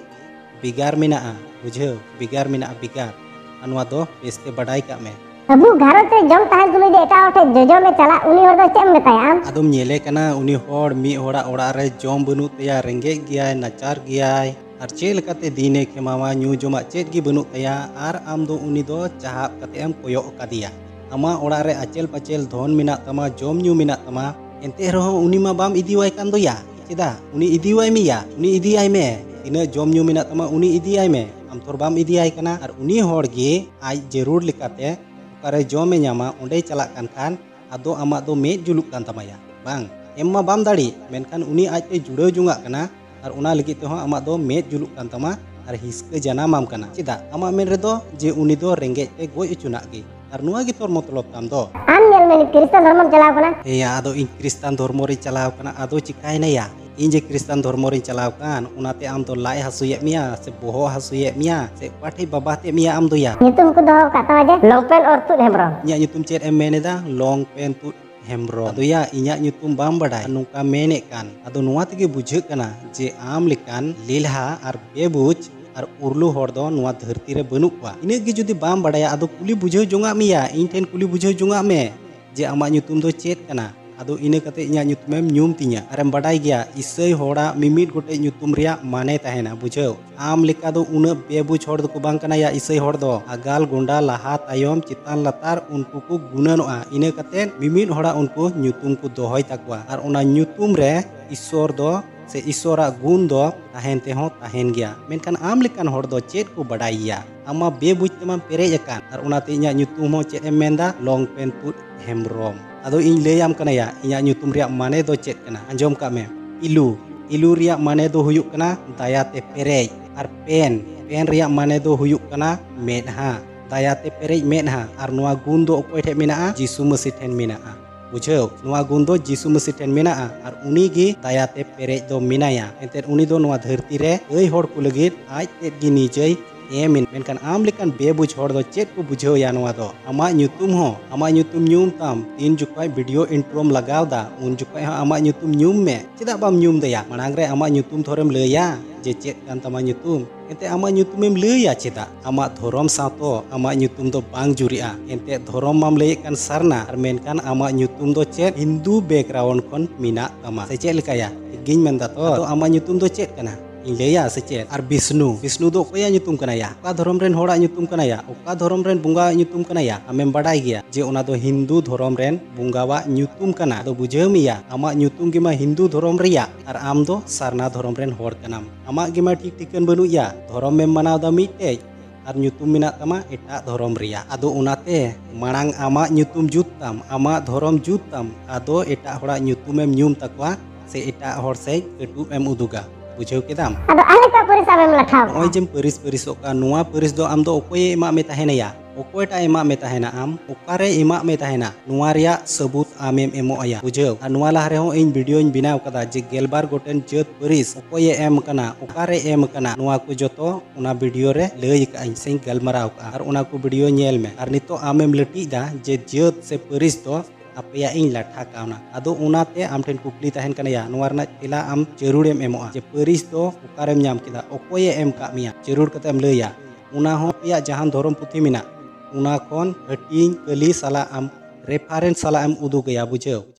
ᱵᱷᱮᱜᱟᱨ ᱢᱮᱱᱟᱜᱼᱟ, ᱵᱩᱡᱷᱟᱹᱣ, ᱵᱷᱮᱜᱟᱨ ᱢᱮᱱᱟᱜᱼᱟ, ᱵᱷᱮᱜᱟᱨ᱾ ᱟᱨ ᱱᱚᱣᱟ ᱫᱚ ᱵᱮᱥᱛᱮ ᱵᱟᱰᱟᱭ ᱠᱟᱜ ᱢᱮ᱾ ᱟᱵᱚ ᱜᱷᱟᱨᱚᱸᱡᱽ ᱨᱮ ᱡᱚᱢ ᱛᱟᱦᱮᱱ ᱛᱩᱞᱩᱡ ᱡᱮ ᱮᱴᱟᱜ ᱦᱚᱲ ᱴᱷᱮᱱ ᱡᱚᱡᱚᱢ ᱮ ᱪᱟᱞᱟᱜ, ᱩᱱᱤ ᱦᱚᱲ ᱫᱚ ᱪᱮᱫ ᱮᱢ ᱢᱮᱛᱟᱭᱟ ᱟᱢ? ᱟᱫᱚᱢ ᱧᱮᱞᱮ ᱠᱟᱱᱟ, ᱩᱱᱤ ᱦᱚᱲ ᱢᱤᱫ ᱦᱚᱲᱟᱜ ᱚᱲᱟᱜ ᱨᱮ ᱡᱚᱢ ᱵᱟᱹᱱᱩᱜ ᱛᱟᱭᱟ, ᱨᱮᱸᱜᱮᱡ ᱜᱮᱭᱟᱭ, ᱱᱟᱪᱟᱨ ᱜᱮᱭᱟᱭ, ᱟᱨ ᱪᱮᱫ ᱞᱮᱠᱟᱛᱮ ᱫᱤᱱᱮ ᱠᱷᱮᱢᱟᱣᱟ, ᱧᱩ ᱡᱚᱢᱟᱜ ᱪᱮᱫ ᱜᱮ ᱵᱟᱹᱱᱩᱜ ᱛᱟᱭᱟ, ᱟᱨ ᱟᱢ ᱫᱚ ᱩᱱᱤ ᱫᱚ ᱪᱟᱦᱟᱵ ᱠᱟᱛᱮ ᱮᱢ ᱠᱚᱭᱚᱜ ᱟᱠᱟᱫᱮᱭᱟ᱾ ᱟᱢᱟᱜ ᱚᱲᱟᱜ ᱨᱮ ᱟᱪᱮᱞ ᱯᱟᱪᱮᱞ ᱫᱷᱚᱱ ᱢᱮᱱᱟᱜ ᱛᱟᱢᱟ, ᱡᱚᱢ ᱧᱩ ᱢᱮᱱᱟᱜ ᱛᱟᱢᱟ, ᱮᱱᱛᱮ ᱨᱮᱦᱚᱸ ᱩᱱᱤ ᱢᱟ ᱵᱟᱢ ᱤᱫᱤᱣᱟᱭ ᱠᱟᱱ ᱫᱚᱭᱟ᱾ ᱪᱮᱫᱟᱜ? ᱩᱱᱤ ᱤᱫᱤᱣᱟᱭ ᱢᱮᱭᱟ, ᱩᱱᱤ ᱤᱫᱤᱭᱟᱭ ᱢᱮ᱾ ᱛᱤᱱᱟᱹᱜ ᱡᱚᱢ ᱧᱩ ᱢᱮᱱᱟᱜ ᱛᱟᱢᱟ, ᱩᱱᱤ ᱤᱫᱤᱭᱟᱭ ᱢᱮ᱾ ᱟᱢ ᱛᱷᱚᱨ ᱵᱟᱢ ᱤᱫᱤᱭᱟᱭ ᱠᱟᱱᱟ᱾ ᱟᱨ ᱩᱱᱤ ᱦᱚᱲ ᱜᱮ ᱟᱡ ᱡᱟᱹᱨᱩᱲ ᱞᱮᱠᱟᱛᱮ ᱚᱠᱟᱨᱮ ᱡᱚᱢᱮ ᱧᱟᱢᱟ, ᱚᱸᱰᱮᱭ ᱪᱟᱞᱟᱜ ᱠᱟᱱ ᱠᱷᱟᱱ, ᱟᱫᱚ ᱟᱢᱟᱜ ᱫᱚ ᱢᱮᱫ ᱡᱩᱞᱩᱜ ᱠᱟᱱ ᱛᱟᱢᱟᱭᱟ, ᱵᱟᱝ? ᱮᱢ ᱢᱟ ᱵᱟᱢ ᱫᱟᱲᱮᱜ, ᱢᱮᱱᱠᱷᱟᱱ ᱩᱱᱤ ᱟᱡᱛᱮ ᱡᱩᱲᱟᱹᱣ ᱡᱚᱝᱟᱜ ᱠᱟᱱᱟ᱾ ᱟᱨ ᱚᱱᱟ ᱞᱟᱹᱜᱤᱫ ᱛᱮᱦᱚᱸ ᱟᱢᱟᱜ ᱫᱚ ᱢᱮᱫ ᱡᱩᱞᱩᱜ ᱠᱟᱱ ᱛᱟᱢᱟ ᱟᱨ ᱦᱤᱥᱠᱟᱹ ᱡᱟᱱᱟᱢᱟᱢ ᱠᱟᱱᱟ᱾ ᱪᱮᱫᱟᱜ? ᱟᱢᱟᱜ ᱢᱮᱱ ᱨᱮᱫᱚ ᱡᱮ ᱩᱱᱤ ᱫᱚ ᱨᱮᱸᱜᱮᱡ ᱛᱮ ᱜᱚᱡ ᱦᱚᱪᱚᱱᱟᱜ ᱜᱮ᱾ ᱟᱨ ᱱᱚᱣᱟ ᱜᱮ ᱛᱚᱨ ᱢᱚᱛᱞᱚᱵ ᱛᱟᱢ ᱫᱚ᱾ ᱟᱢ ᱧᱮᱞ ᱢᱮ, ᱱᱤᱛ ᱠᱷᱨᱤᱥᱴᱟᱱ ᱫᱷᱚᱨᱢᱚᱢ ᱪᱟᱞᱟᱣ ᱠᱟᱱᱟ᱾ ᱦᱮᱸᱭᱟ, ᱟᱫᱚ ᱤᱧ ᱠᱷᱨᱤᱥᱴᱟᱱ ᱫᱷᱚᱨᱢᱚ ᱨᱤᱧ ᱪᱟᱞᱟᱣ ᱠᱟᱱᱟ, ᱟᱫᱚ ᱪᱤᱠᱟᱭᱱᱟᱭᱟ? ᱤᱧ ᱡᱮ ᱠᱷᱨᱤᱥᱴᱟᱱ ᱫᱷᱚᱨᱢᱚ ᱨᱤᱧ ᱪᱟᱞᱟᱣ ᱠᱟᱱ, ᱚᱱᱟᱛᱮ ᱟᱢ ᱫᱚ ᱞᱟᱡ ᱦᱟᱹᱥᱩᱭᱮᱫ ᱢᱮᱭᱟ ᱥᱮ ᱵᱚᱦᱚᱜ ᱦᱟᱹᱥᱩᱭᱮᱫ ᱢᱮᱭᱟ ᱥᱮ ᱚᱠᱟ ᱴᱷᱮᱡ ᱵᱟᱵᱟ ᱛᱮᱫ ᱢᱮᱭᱟ ᱟᱢ ᱫᱚᱭᱟ? ᱧᱩᱛᱩᱢ ᱠᱚ ᱫᱚᱦᱚ ᱟᱠᱟᱫ ᱛᱟᱢᱟ ᱡᱮ ᱞᱚᱝᱯᱮᱱ ᱚᱨ ᱛᱩᱫ ᱦᱮᱢᱵᱨᱚᱢ᱾ ᱤᱧᱟᱹᱜ ᱧᱩᱛᱩᱢ ᱪᱮᱫ ᱮᱢ ᱢᱮᱱ ᱮᱫᱟ? ᱞᱚᱝᱯᱮᱱ ᱛᱩᱫ ᱦᱮᱢᱵᱨᱚᱢ᱾ ᱟᱫᱚᱭᱟ, ᱤᱧᱟᱹᱜ ᱧᱩᱛᱩᱢ ᱵᱟᱢ ᱵᱟᱰᱟᱭ, ᱱᱚᱝᱠᱟ ᱢᱮᱱᱮᱫ ᱠᱟᱱ᱾ ᱟᱫᱚ ᱱᱚᱣᱟ ᱛᱮᱜᱮ ᱵᱩᱡᱷᱟᱹᱜ ᱠᱟᱱᱟ ᱡᱮ ᱟᱢ ᱞᱮᱠᱟᱱ ᱞᱮᱞᱦᱟ ᱟᱨ ᱵᱮᱵᱩᱡᱽ ᱟᱨ ᱩᱨᱞᱩ ᱦᱚᱲ ᱫᱚ ᱱᱚᱣᱟ ᱫᱷᱟᱹᱨᱛᱤ ᱨᱮ ᱵᱟᱹᱱᱩᱜ ᱠᱚᱣᱟ᱾ ᱤᱱᱟᱹᱜ ᱜᱮ ᱡᱩᱫᱤ ᱵᱟᱢ ᱵᱟᱰᱟᱭᱟ, ᱟᱫᱚ ᱠᱩᱞᱤ ᱵᱩᱡᱷᱟᱹᱣ ᱡᱚᱝᱟᱜ ᱢᱮᱭᱟ, ᱤᱧ ᱴᱷᱮᱱ ᱠᱩᱞᱤ ᱵᱩᱡᱷᱟᱹᱣ ᱡᱚᱝᱟᱜ ᱢᱮ ᱡᱮ ᱟᱢᱟᱜ ᱧᱩᱛᱩᱢ ᱫᱚ ᱪᱮᱫ ᱠᱟᱱᱟ? ᱟᱫᱚ ᱤᱱᱟᱹ ᱠᱟᱛᱮ ᱤᱧᱟᱹᱜ ᱧᱩᱛᱩᱢᱮᱢ ᱧᱩᱢ ᱛᱤᱧᱟ᱾ ᱟᱨᱮᱢ ᱵᱟᱰᱟᱭ ᱜᱮᱭᱟ, ᱤᱥᱟᱹᱭ ᱦᱚᱲᱟᱜ ᱢᱤᱢᱤᱫ ᱜᱚᱴᱮᱡ ᱧᱩᱛᱩᱢ ᱨᱮᱭᱟᱜ ᱢᱟᱱᱮ ᱛᱟᱦᱮᱱᱟ, ᱵᱩᱡᱷᱟᱹᱣ? ᱟᱢ ᱞᱮᱠᱟ ᱫᱚ ᱩᱱᱟᱹᱜ ᱵᱮᱵᱩᱡᱽ ᱦᱚᱲ ᱫᱚᱠᱚ ᱵᱟᱝ ᱠᱟᱱᱟ ᱭᱟ ᱤᱥᱟᱹᱭ ᱦᱚᱲ ᱫᱚ᱾ ᱟᱜᱟᱞ ᱜᱚᱸᱰᱟ, ᱞᱟᱦᱟ ᱛᱟᱭᱚᱢ, ᱪᱮᱛᱟᱱ ᱞᱟᱛᱟᱨ ᱩᱱᱠᱩ ᱠᱚ ᱜᱩᱱᱟᱹᱱᱚᱜᱼᱟ᱾ ᱤᱱᱟᱹ ᱠᱟᱛᱮ ᱢᱤᱢᱤᱫ ᱦᱚᱲᱟᱜ ᱩᱱᱠᱩ ᱧᱩᱛᱩᱢ ᱠᱚ ᱫᱚᱦᱚᱭ ᱛᱟᱠᱚᱣᱟ᱾ ᱟᱨ ᱚᱱᱟ ᱧᱩᱛᱩᱢ ᱨᱮ ᱤᱥᱥᱚᱨ ᱫᱚ ᱥᱮ ᱤᱥᱥᱚᱨᱟᱜ ᱜᱩᱱ ᱫᱚ ᱛᱟᱦᱮᱱ ᱛᱮᱦᱚᱸ ᱛᱟᱦᱮᱱ ᱜᱮᱭᱟ᱾ ᱢᱮᱱᱠᱷᱟᱱ ᱟᱢ ᱞᱮᱠᱟᱱ ᱦᱚᱲ ᱫᱚ ᱪᱮᱫ ᱠᱚ ᱵᱟᱰᱟᱭ ᱜᱮᱭᱟ? ᱟᱢ ᱢᱟ ᱵᱮᱵᱩᱡᱽ ᱛᱮᱢᱟᱢ ᱯᱮᱨᱮᱡ ᱟᱠᱟᱱ᱾ ᱟᱨ ᱚᱱᱟᱛᱮ ᱤᱧᱟᱹᱜ ᱧᱩᱛᱩᱢ ᱦᱚᱸ ᱪᱮᱫ ᱮᱢ ᱢᱮᱱᱫᱟ? ᱞᱚᱝᱯᱮᱱ ᱛᱩᱫ ᱦᱮᱢᱵᱨᱚᱢ᱾ ᱟᱫᱚ ᱤᱧ ᱞᱟᱹᱭᱟᱢ ᱠᱟᱱᱟ ᱭᱟ, ᱤᱧᱟᱹᱜ ᱧᱩᱛᱩᱢ ᱨᱮᱭᱟᱜ ᱢᱟᱱᱮ ᱫᱚ ᱪᱮᱫ ᱠᱟᱱᱟ? ᱟᱸᱡᱚᱢ ᱠᱟᱜ ᱢᱮ, ᱤᱞᱩ᱾ ᱤᱞᱩ ᱨᱮᱭᱟᱜ ᱢᱟᱱᱮ ᱫᱚ ᱦᱩᱭᱩᱜ ᱠᱟᱱᱟ ᱫᱟᱭᱟᱛᱮ ᱯᱮᱨᱮᱡ᱾ ᱟᱨ ᱯᱮᱱ, ᱯᱮᱱ ᱨᱮᱭᱟᱜ ᱢᱟᱱᱮ ᱫᱚ ᱦᱩᱭᱩᱜ ᱠᱟᱱᱟ ᱢᱮᱫᱦᱟ᱾ ᱫᱟᱭᱟᱛᱮ ᱯᱮᱨᱮᱡ ᱢᱮᱫᱦᱟ᱾ ᱟᱨ ᱱᱚᱣᱟ ᱜᱩᱱ ᱫᱚ ᱚᱠᱚᱭ ᱴᱷᱮᱱ ᱢᱮᱱᱟᱜᱼᱟ? ᱡᱤᱥᱩ ᱢᱟᱹᱥᱤ ᱴᱷᱮᱱ ᱢᱮᱱᱟᱜᱼᱟ᱾ ᱵᱩᱡᱷᱟᱹᱣ? ᱱᱚᱣᱟ ᱜᱩᱱ ᱫᱚ ᱡᱤᱥᱩ ᱢᱟᱹᱥᱤ ᱴᱷᱮᱱ ᱢᱮᱱᱟᱜᱼᱟ᱾ ᱟᱨ ᱩᱱᱤ ᱜᱮ ᱫᱟᱭᱟᱛᱮ ᱯᱮᱨᱮᱡ ᱫᱚ ᱢᱮᱱᱟᱭᱟ᱾ ᱮᱱᱛᱮᱫ ᱩᱱᱤ ᱫᱚ ᱱᱚᱣᱟ ᱫᱷᱟᱹᱨᱛᱤ ᱨᱮ ᱟᱹᱭ ᱦᱚᱲ ᱠᱚ ᱞᱟᱹᱜᱤᱫ ᱟᱡ ᱛᱮᱫ ᱜᱮ ᱱᱤᱡᱮᱭ ᱮᱢ ᱮᱱ᱾ ᱢᱮᱱᱠᱷᱟᱱ ᱟᱢ ᱞᱮᱠᱟᱱ ᱵᱮᱵᱩᱡᱽ ᱦᱚᱲ ᱫᱚ ᱪᱮᱫ ᱠᱚ ᱵᱩᱡᱷᱟᱹᱣ ᱭᱟ ᱱᱚᱣᱟ ᱫᱚ? ᱟᱢᱟᱜ ᱧᱩᱛᱩᱢ ᱦᱚᱸ, ᱟᱢᱟᱜ ᱧᱩᱛᱩᱢ ᱧᱩᱢ ᱛᱟᱢ, ᱛᱤᱱ ᱡᱚᱠᱷᱚᱡ ᱵᱷᱤᱰᱤᱭᱳ ᱤᱱᱴᱨᱳᱢ ᱞᱟᱜᱟᱣ ᱫᱟ, ᱩᱱ ᱡᱚᱠᱷᱚᱡ ᱦᱚᱸ ᱟᱢᱟᱜ ᱧᱩᱛᱩᱢ ᱧᱩᱢ ᱢᱮ᱾ ᱪᱮᱫᱟᱜ ᱵᱟᱢ ᱧᱩᱢ ᱫᱟᱭᱟ? ᱢᱟᱲᱟᱝ ᱨᱮ ᱟᱢᱟᱜ ᱧᱩᱛᱩᱢ ᱛᱷᱚᱨᱮᱢ ᱞᱟᱹᱭᱟ ᱡᱮ ᱪᱮᱫ ᱠᱟᱱ ᱛᱟᱢᱟ ᱧᱩᱛᱩᱢ᱾ ᱮᱱᱛᱮ ᱟᱢᱟᱜ ᱧᱩᱛᱩᱢᱮᱢ ᱞᱟᱹᱭᱟ ᱪᱮᱫᱟᱜ? ᱟᱢᱟᱜ ᱫᱷᱚᱨᱚᱢ ᱥᱟᱶ ᱛᱚ ᱟᱢᱟᱜ ᱧᱩᱛᱩᱢ ᱫᱚ ᱵᱟᱝ ᱡᱩᱨᱤᱜᱼᱟ᱾ ᱮᱱᱛᱮ ᱫᱷᱚᱨᱚᱢ ᱢᱟᱢ ᱞᱟᱹᱭᱮᱫ ᱠᱟᱱ ᱥᱟᱨᱱᱟ, ᱟᱨ ᱢᱮᱱᱠᱷᱟᱱ ᱟᱢᱟᱜ ᱧᱩᱛᱩᱢ ᱫᱚ ᱪᱮᱫ? ᱦᱤᱱᱫᱩ ᱵᱮᱠᱜᱨᱟᱣᱩᱱᱰ ᱠᱷᱚᱱ ᱢᱮᱱᱟᱜ ᱛᱟᱢᱟ᱾ ᱥᱮ ᱪᱮᱫ ᱞᱮᱠᱟᱭᱟ? ᱴᱷᱤᱠ ᱜᱤᱧ ᱢᱮᱱᱫᱟ ᱛᱚ? ᱟᱫᱚ ᱟᱢᱟᱜ ᱧᱩᱛᱩᱢ ᱫᱚ ᱪᱮᱫ ᱠᱟᱱᱟ? ᱤᱧ ᱞᱟᱹᱭᱟ ᱥᱮ ᱪᱮᱫ? ᱟᱨ ᱵᱤᱥᱱᱩ, ᱵᱤᱥᱱᱩ ᱫᱚ ᱚᱠᱚᱭᱟᱜ ᱧᱩᱛᱩᱢ ᱠᱟᱱᱟ ᱭᱟ? ᱚᱠᱟ ᱫᱷᱚᱨᱚᱢ ᱨᱮᱱ ᱦᱚᱲᱟᱜ ᱧᱩᱛᱩᱢ ᱠᱟᱱᱟ ᱭᱟ? ᱚᱠᱟ ᱫᱷᱚᱨᱚᱢ ᱨᱮᱱ ᱵᱚᱸᱜᱟᱣᱟᱜ ᱧᱩᱛᱩᱢ ᱠᱟᱱᱟ ᱭᱟ? ᱟᱢᱮᱢ ᱵᱟᱰᱟᱭ ᱜᱮᱭᱟ ᱡᱮ ᱚᱱᱟ ᱫᱚ ᱦᱤᱱᱫᱩ ᱫᱷᱚᱨᱚᱢ ᱨᱮᱱ ᱵᱚᱸᱜᱟᱣᱟᱜ ᱧᱩᱛᱩᱢ ᱠᱟᱱᱟ᱾ ᱟᱫᱚ ᱵᱩᱡᱷᱟᱹᱣ ᱢᱮᱭᱟ, ᱟᱢᱟᱜ ᱧᱩᱛᱩᱢ ᱜᱮᱢᱟ ᱦᱤᱱᱫᱩ ᱫᱷᱚᱨᱚᱢ ᱨᱮᱭᱟᱜ, ᱟᱨ ᱟᱢ ᱫᱚ ᱥᱟᱨᱱᱟ ᱫᱷᱚᱨᱚᱢ ᱨᱮᱱ ᱦᱚᱲ ᱠᱟᱱᱟᱢ᱾ ᱟᱢᱟᱜ ᱜᱮᱢᱟ ᱴᱷᱤᱠ ᱴᱷᱤᱠᱟᱹᱱ ᱵᱟᱹᱱᱩᱜ ᱭᱟ᱾ ᱫᱷᱚᱨᱚᱢ ᱮᱢ ᱢᱟᱱᱟᱣ ᱫᱟ ᱢᱤᱫᱴᱮᱡ, ᱟᱨ ᱧᱩᱛᱩᱢ ᱢᱮᱱᱟᱜ ᱛᱟᱢᱟ ᱮᱴᱟᱜ ᱫᱷᱚᱨᱚᱢ ᱨᱮᱭᱟᱜ᱾ ᱟᱫᱚ ᱚᱱᱟᱛᱮ ᱢᱟᱲᱟᱝ ᱟᱢᱟᱜ ᱧᱩᱛᱩᱢ ᱡᱩᱛ ᱛᱟᱢ, ᱟᱢᱟᱜ ᱫᱷᱚᱨᱚᱢ ᱡᱩᱛ ᱛᱟᱢ, ᱟᱫᱚ ᱮᱴᱟᱜ ᱦᱚᱲᱟᱜ ᱧᱩᱛᱩᱢᱮᱢ ᱧᱩᱢ ᱛᱟᱠᱚᱣᱟ ᱥᱮ ᱮᱴᱟᱜ ᱦᱚᱲ ᱥᱮᱡ ᱠᱟᱹᱴᱩᱵ ᱮᱢ ᱩᱫᱩᱜᱟ᱾ ᱵᱩᱡᱷᱟᱹᱣ ᱠᱮᱫᱟᱢ? ᱟᱫᱚ ᱟᱞᱮ ᱠᱚᱣᱟᱜ ᱯᱟᱹᱨᱤᱥ ᱟᱢᱮᱢ ᱞᱟᱴᱷᱟᱣ ᱱᱚᱜᱼᱚᱭ ᱠᱟᱜᱼᱟ᱾ ᱡᱮᱢ ᱯᱟᱹᱨᱤᱥ ᱯᱟᱹᱨᱤᱥᱚᱜ ᱠᱟᱱ, ᱱᱚᱣᱟ ᱯᱟᱹᱨᱤᱥ ᱫᱚ ᱟᱢ ᱫᱚ ᱚᱠᱚᱭᱮ ᱮᱢᱟᱜ ᱢᱮ ᱛᱟᱦᱮᱱᱟ ᱭᱟ? ᱚᱠᱚᱭᱴᱟᱜ ᱮ ᱮᱢᱟᱜ ᱢᱮ ᱛᱟᱦᱮᱱᱟ? ᱱᱚᱣᱟ ᱨᱮᱭᱟᱜ ᱥᱟᱹᱵᱩᱛ ᱟᱢᱮᱢ ᱮᱢᱚᱜᱼᱟ ᱭᱟ, ᱵᱩᱡᱷᱟᱹᱣ? ᱟᱨ ᱱᱚᱣᱟ ᱞᱟᱦᱟ ᱨᱮᱦᱚᱸ ᱤᱧ ᱵᱷᱤᱰᱤᱭᱳᱧ ᱵᱮᱱᱟᱣ ᱠᱟᱫᱟ ᱡᱮ ᱜᱮᱞᱵᱟᱨ ᱜᱚᱴᱮᱱ ᱡᱟᱹᱛ ᱯᱟᱹᱨᱤᱥ ᱚᱠᱚᱭᱮ ᱮᱢ ᱠᱟᱱᱟ, ᱚᱠᱟᱨᱮ ᱮᱢ ᱠᱟᱱᱟ, ᱱᱚᱣᱟ ᱠᱚ ᱡᱚᱛᱚ ᱚᱱᱟ ᱵᱷᱤᱰᱤᱭᱳ ᱨᱮ ᱞᱟᱹᱭ ᱠᱟᱜ ᱟᱹᱧ ᱥᱮᱧ ᱜᱟᱞᱢᱟᱨᱟᱣ ᱠᱟᱜᱼᱟ᱾ ᱟᱨ ᱚᱱᱟ ᱠᱚ ᱵᱷᱤᱰᱤᱭᱳ ᱧᱮᱞ ᱢᱮ᱾ ᱟᱨ ᱱᱤᱛᱚᱜ ᱟᱢᱮᱢ ᱞᱟᱹᱴᱤᱡ ᱫᱟ ᱡᱮ ᱡᱟᱹᱛ ᱥᱮ ᱯᱟᱹᱨᱤᱥ ᱫᱚ ᱟᱯᱮᱭᱟᱜ ᱤᱧ ᱞᱟᱴᱷᱟ ᱠᱟᱣᱱᱟ᱾ ᱟᱫᱚ ᱚᱱᱟᱛᱮ ᱟᱢ ᱴᱷᱮᱱ ᱠᱩᱠᱞᱤ ᱛᱟᱦᱮᱱ ᱠᱟᱱᱟ ᱭᱟ, ᱱᱚᱣᱟ ᱨᱮᱱᱟᱜ ᱛᱮᱞᱟ ᱟᱢ ᱡᱟᱹᱨᱩᱲᱮᱢ ᱮᱢᱚᱜᱼᱟ ᱡᱮ ᱯᱟᱹᱨᱤᱥ ᱫᱚ ᱚᱠᱟᱨᱮᱢ ᱧᱟᱢ ᱠᱮᱫᱟ, ᱚᱠᱚᱭᱮ ᱮᱢ ᱠᱟᱜ ᱢᱮᱭᱟ, ᱡᱟᱹᱨᱩᱲ ᱠᱟᱛᱮᱢ ᱞᱟᱹᱭᱟ᱾ ᱚᱱᱟ ᱦᱚᱸ ᱟᱯᱮᱭᱟᱜ ᱡᱟᱦᱟᱱ ᱫᱷᱚᱨᱚᱢ ᱯᱩᱛᱷᱤ ᱢᱮᱱᱟᱜ, ᱚᱱᱟ ᱠᱷᱚᱱ ᱦᱟᱹᱴᱤᱧ ᱠᱟᱹᱞᱤ ᱥᱟᱞᱟᱜ ᱟᱢ ᱨᱮᱯᱷᱟᱨᱮᱱᱥ ᱥᱟᱞᱟᱜ ᱮᱢ ᱩᱫᱩᱜ ᱟᱭᱟ, ᱵᱩᱡᱷᱟᱹᱣ?